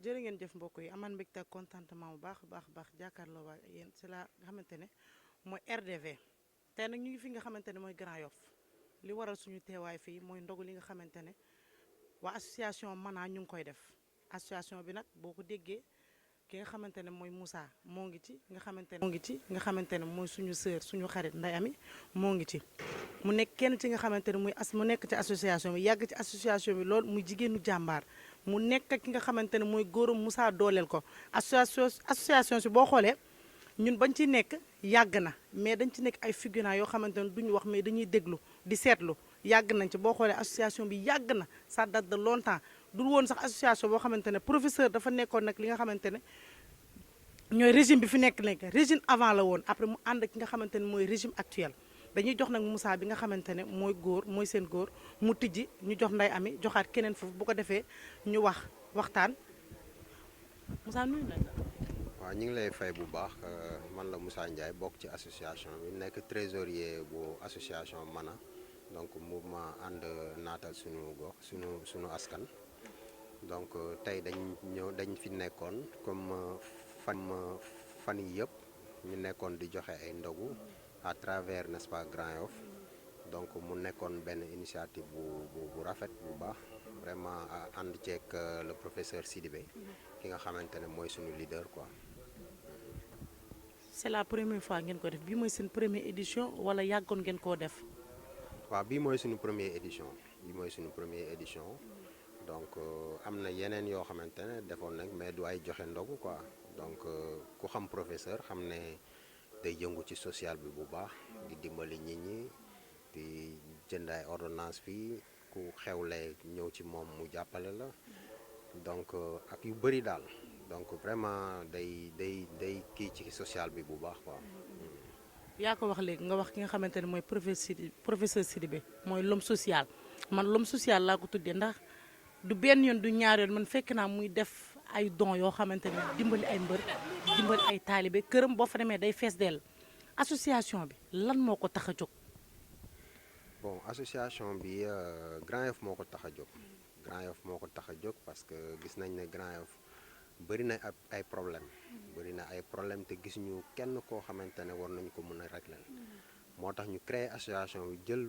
jërë ngeen jëf mbokk yi amaan mbégte ak contentement bu baax jàkkaarloo waa yéen c'est la nga xamante ne mooy RDV tey nag ñu ngi fi nga xamante ne mooy Grand Yoff li waral suñu teewaay fii mooy ndogu li nga xamante ne waa association Mana ñu ngi koy def association bi nag boo ko déggee ki nga xamante ne mooy Moussa moo ngi ci nga xamante ne mooy suñu sœur suñu xarit Ndeye Ami moo ngi ci mu nekk kenn ci nga xamante ne mu nekk ci association bi yàgg ci association bi lool muy jigéenu jàmbaar mu nekk ki nga xamante ne mooy góoram Moussa dooleel ko association si boo xoolee ñun bañ ci nekk yàgg na mais dañ ci nekk ay figurants yoo xamante ne duñu wax mais dañuy déglu di seetlu yàgg nañ ci boo xoolee association bi yàgg na ça date de longtemps dul woon sax association boo xamante ne professeur dafa nekkoon nag li nga xamante ne ñooy régime bi fi nekk régime avant la woon après mu ànd ak ki nga xamante ne mooy régime actuel dañuy jox nag Moussa bi nga xamante ne mooy góor mooy seen góor mu tijji ñu jox Ndeye Ami joxaat keneen foofu bu ko defee ñu waxtaan Moussa nuyu nañ la. waaw ñu ngi lay fay bu baax man la Moussa Ndiaye bokk ci association bi nekk trésorier bu association Mana donc mouvement ànd naatal suñu gox suñu askan donc tey dañ fi nekkoon comme fan yi yëpp ñu nekkoon di joxe ay ndogu à travers n'est-ce pas Grand Yoff donc mu nekkoon benn initiative bu rafet bu baax vraiment ànd ceeg le professeur Sidibé ki nga xamante ne mooy suñu leader quoi. c'est la première fois ngeen ko def bii mooy seen première édition wala yàggoon ngeen koo def. waaw bii mooy suñu première édition donc am na yeneen yoo xamante ne defoon nag mais du ay joxe ndogu quoi donc ku xam professeur xam ne day yëngu ci social bi bu baax di dimbali nit ñi di jënd ay ordonnance fii ku xewle ñëw ci moom mu jàppale la donc ak yu bëri daal donc vraiment day kii ci social bi bu baax quoi. yaa ko wax léegi nga wax ki nga xamante ne mooy professeur Sidibé mooy l'homme social man l'homme social laa ko tuddee ndax du benn yoon du ñaar yoon man fekk naa muy def ay dons yoo xamante ne dimbali ay mbër dimbali ay taalibe këram boo fa demee day fees dell association bi lan moo ko tax a jóg. bon association bi Grand Yoff moo ko tax a jóg Grand Yoff moo ko tax a jóg parce que gis nañ ne Grand Yoff bëri na ay problème te gis ñu kenn koo xamante ne war nañ ko mën a régler moo tax ñu créer association bi jël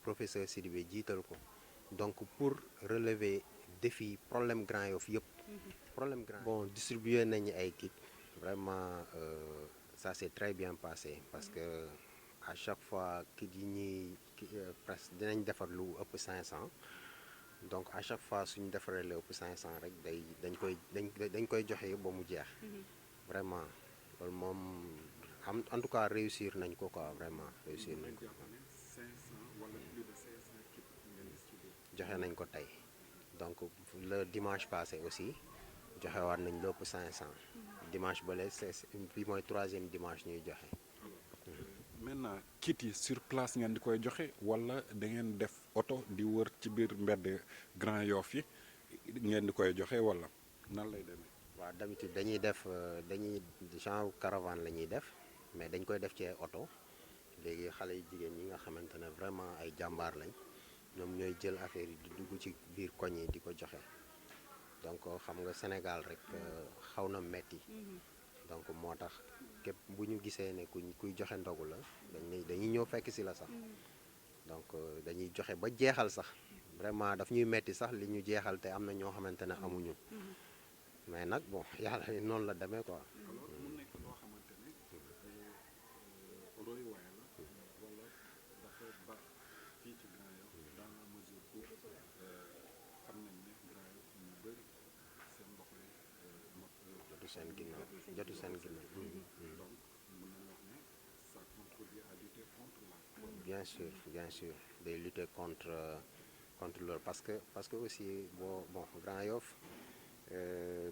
professeur Sidibé jiital ko donc pour relever défi problème Grand Yoff yëpp bon distribuer nañu ay kit vraiment ça s'est très bien passé parce que à chaque fois kit yi ñuy presque dinañ defar lu ëpp 500 donc à chaque fois suñu defaree lu ëpp 500 rek dañ koy joxe ba mu jeex vraiment loolu moom en tout cas réussir nañ ko quoi vraiment réussir nañ ko joxe nañ ko tey donc le dimanche passé aussi joxewaat nañ lu ëpp 500 dimanche bële bi mooy 3e dimanche ñuy joxe. maintenant kit yi sur place ngeen di koy joxe wala da ngeen def oto di wër ci biir mbedd Grand Yoff yi ngeen di koy joxe wala nan lay demee. waaw d'habitude dañuy genre caravane la ñuy def mais dañ koy def ci ay oto léegi xale yu jigéen ñi nga xamante ne vraiment ay jàmbaar lañ ñoom ñooy jël affaire yi di dugg ci biir koñ yi di ko joxe donc xam nga Sénégal rek xaw na metti donc moo tax képp bu ñu gisee ne kuy joxe ndogu la dañuy ñëw fekk si la sax donc dañuy joxe ba jeexal sax vraiment daf ñuy metti sax li ñu jeexal te am na ñoo xamante ne amuñu mais nag bon yàlla noonu la demee quoi. mu nekk loo xamante ne royuwaay la wala dafa baax fii ci Grand Yoff dans la mesure où xam nañ ne Grand Yoff ñu bëri seen loxo yi jotu seen ginnaaw donc mën nañu wax ne ça contribue à lutter contre la fraude. bien sûr day lutter contre loolu parce que aussi bon Grand Yoff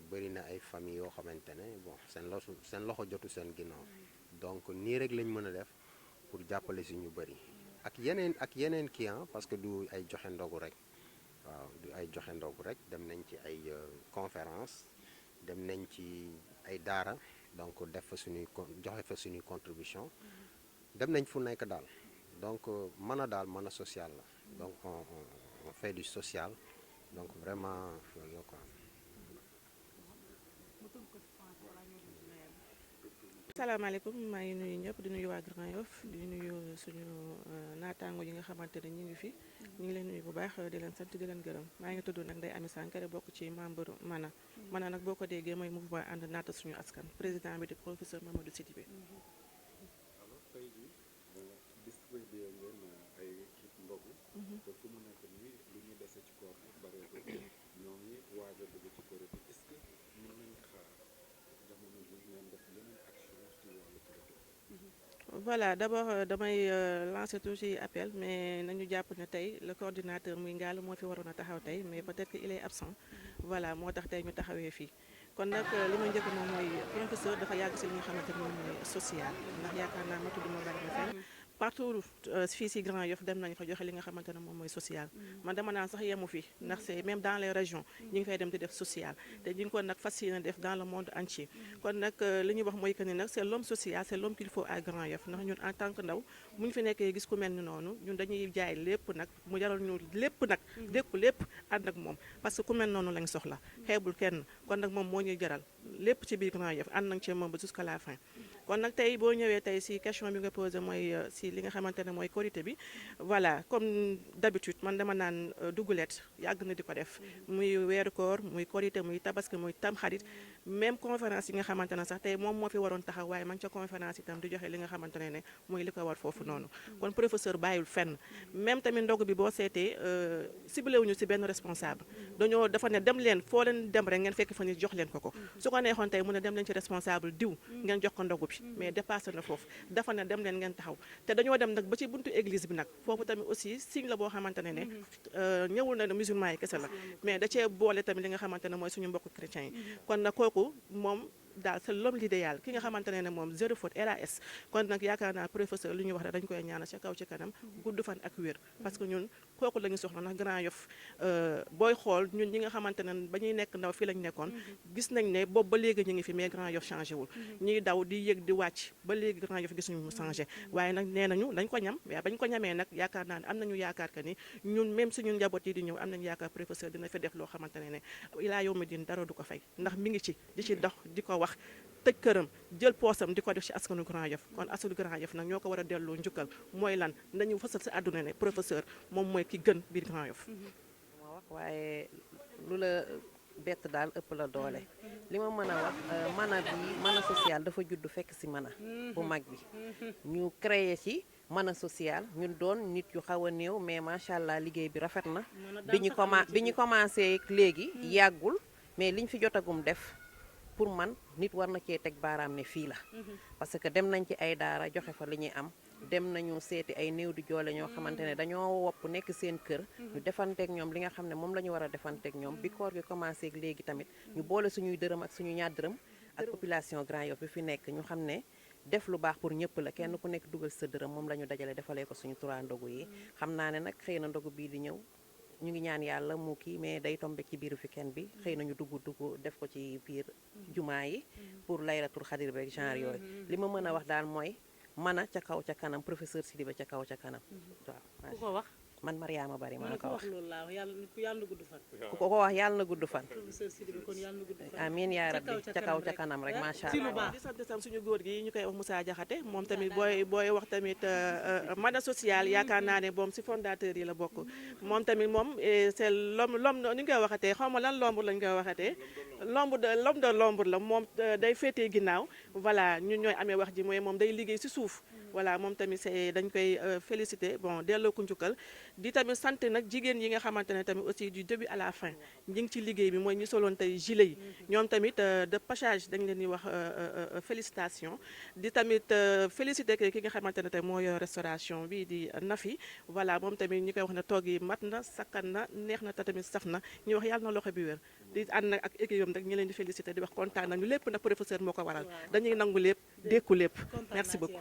bëri na ay famille yoo xamante ne bon seen loxo jotu seen ginnaaw donc nii rek lañ mën a def pour jàppale si ñu bëri ak yeneen client parce que du ay joxe ndogu rek waaw du ay joxe ndogu rek dem nañ ci ay conférence dem nañ ci ay daara donc def fa joxe fa suñuy contribution dem nañ fu nekk daal donc mën a social la donc on fait du social donc vraiment loolu la quoi. salaamaaleykum maa ngi nuyu ñëpp di nuyu waa Grand Yoff di nuyu suñu naataango yi nga xamante ne ñu ngi fi ñu ngi leen nuyu bu baax di leen sant di leen gërëm maa ngi tudd nag Ndeye Amy Sankare bokk ci membre MANA nag boo ko déggee mooy mouvement ànd naata suñu askan président bi di professeur Mamadou Sidibé. alors tey jii distribué ngeen ay kit ndogu. te fu mu nekk nii lu ñu dese ci koor bi bareetul ñoo ngi waaj a dugg ci Korité est-ce que mën nañ xaar jamono ji ngeen def yeneen action ci wàllu Korité. voilà d'abord damay lancer toujours appel mais nañu jàpp ne tey le coordinateur muy Ngalla moo fi waroon a taxaw tey mais peut-être que il est absent voilà moo tax tey ñu taxawee fii kon nag li may njëkk moom mooy professeur dafa yàgg si li nga xamante ne moom mooy social ndax yaakaar naa ma tudd ma bari na fenn partout fii si Grand Yoff dem nañ fa joxe li nga xamante ne moom mooy social man dama naan sax yemu fi ndax c'est même dans les régions ñi ngi fay dem di def social te ñi ngi ko nag fas yéene def dans le monde entier kon nag li ñuy wax mooy que ni nag c'est l'homme social c'est l'homme qu'il faut à Grand Yoff ndax ñun en tant que ndaw bu ñu fi nekkee gis ku mel ni noonu ñun dañuy jaay lépp nag mu jaral ñu lépp nag dékku lépp ànd ak moom parce que ku mel noonu lañ soxla xeebul kenn kon nag moom moo ñuy jaral lépp ci biir Grand Yoff ànd nañ ci moom ba jusqu'à la fin kon nag tey boo ñëwee tey si question bi nga posé mooy si li nga xamante ne mooy Korité bi voilà comme d'habitude man dama naan dugulet yàgg na di ko def muy weeru koor muy Korité muy tabaski muy tamxarit même conférence yi nga xamante ne sax tey moom moo fi waroon taxaw waaye ma ngi ca conférence itam di joxe li nga xamante ne mooy li ko war foofu noonu kon professeur bàyyil fenn même tamit ndogu bi boo seetee ciblé wuñu si benn responsable dañoo dafa ne dem leen foo leen dem rek ngeen fekk fa ni jox leen ko su ko neexoon tey mu ne dem leen ci responsable diw ngeen jox ko ndogu bi mais dépassé na foofu dafa ne dem leen ngeen taxaw te dañoo dem nag ba ci buntu église bi nag foofu tamit aussi signe la boo xamante ne ñëwul na ne musulman yi kese la mais da cee boole tamit li nga xamante ne mooy suñu mbokku chrétiens yi kon nag kooku moom daal c'est l'homme l'idéal ki nga xamante ne moom zéro faute RAS kon nag yaakaar naa professeur li ñuy wax rek dañ koy ñaanal ca kaw ci kanam gudd fan ak wér parce que ñun kooku la ñu soxla ndax Grand Yoff booy xool ñun ñi nga xamante ne ba ñuy nekk ndaw fii lañ nekkoon gis nañ ne boobu ba léegi ñu ngi fi mais Grand Yoff changé wul ñuy daw di yëg di wàcc ba léegi Grand Yoff gisuñu mu changé waaye nag nee nañu dañ ko ñam waaye bañ ko ñamee nag yaakaar naa ne am nañu yaakaar que ni ñun même suñu njaboot yi di ñëw am nañu yaakaar professeur dina fi def loo xamante ne ilaa yow mi din dara du ko fay ndax mi ngi ci di ci dox di ko wax tëj këram jël poosam di ko def ci askanu Grand Yoff kon askanu Grand Yoff nag ñoo ko war a delloo njukkal mooy lan nañu fësal si àdduna ne professeur moom mooy ki gën biir Grand Yoff ma wax waaye lu la bett daal ëpp la doole li ma mën a wax MANA social dafa judd fekk si MANA bu mag bi ñu créé ci MANA social ñun doon nit yu xaw a néew mais macha allah liggéey bi rafet na bi ñu commencé léegi yàggul mais liñ fi jotagum def pour man nit war na cee teg baaraam ne fii la parce que dem nañ ci ay daara joxe fa li ñuy am dem nañu seeti ay néew di joole ñoo xamante ne dañoo wopp nekk seen kër ñu defanteeg ñoom li nga xam ne moom la ñu war a defanteeg ñoom bi koor gi commencé ak léegi tamit ñu boole suñuy dërëm ak suñu ñaar dërëm ak population Grand Yoff bi fi nekk ñu xam ne def lu baax pour ñëpp la kenn ku nekk dugal sa dërëm moom la ñu dajale defalee ko suñu 3 ndogu yi xam naa ne nag xëy na ndogu bii di ñëw ñu ngi ñaan yàlla mu kii mais day tombe ci biiru weekend bi xëy na ñu dugg def ko ci biir jumaa yi pour laylatul xadir beeg genre yooyu li ma mën a wax daal mooy MANA ca kaw ca kanam professeur Sidibé ca kaw ca kanam waaw ku ko wax man Mariama Bari maa ko wax loolu laa wax yàlla na gudd fan ku ko wax yàlla na gudd fan professeur Sidibé kon yàlla na gudd fan amiin yaa rabbi ca kaw ca kanam rek macha allah di sant tam suñu góor gi ñu koy wax Moussa Diakhaté moom tamit booy wax tamit MANA social yaakaar naa ne moom si fondateur yi la bokk moom tamit moom c'est l'homme ni ñu koy waxatee xaw ma lan l'ombre lañu koy waxatee l'homme de l'ombre la moom day féetee ginnaaw voilà ñun ñooy amee wax ji mooy moom day liggéey si suuf voilà moom tamit c'est dañ koy féliciter bon delloo ko njukkal di tamit sant nag jigéen yi nga xamante ne tamit aussi du début à la fin ñi ngi ci liggéey bi mooy ñu soloon tey gilet yi ñoom tamit de passage dañ leen di wax félicitation di tamit féliciter ki nga xamante ne tey moo yor restauration bi di Nafi voilà moom tamit ñi koy wax ne toog yi mat na sakkan na neex na te tamit saf na ñu wax yàlla na loxo bi wér di ànd nag ak équipe am rek ñu leen di féliciter di wax kontaan nañu lépp nag professeur moo ko waral dañuy nangu lépp dékku lépp merci beaucoup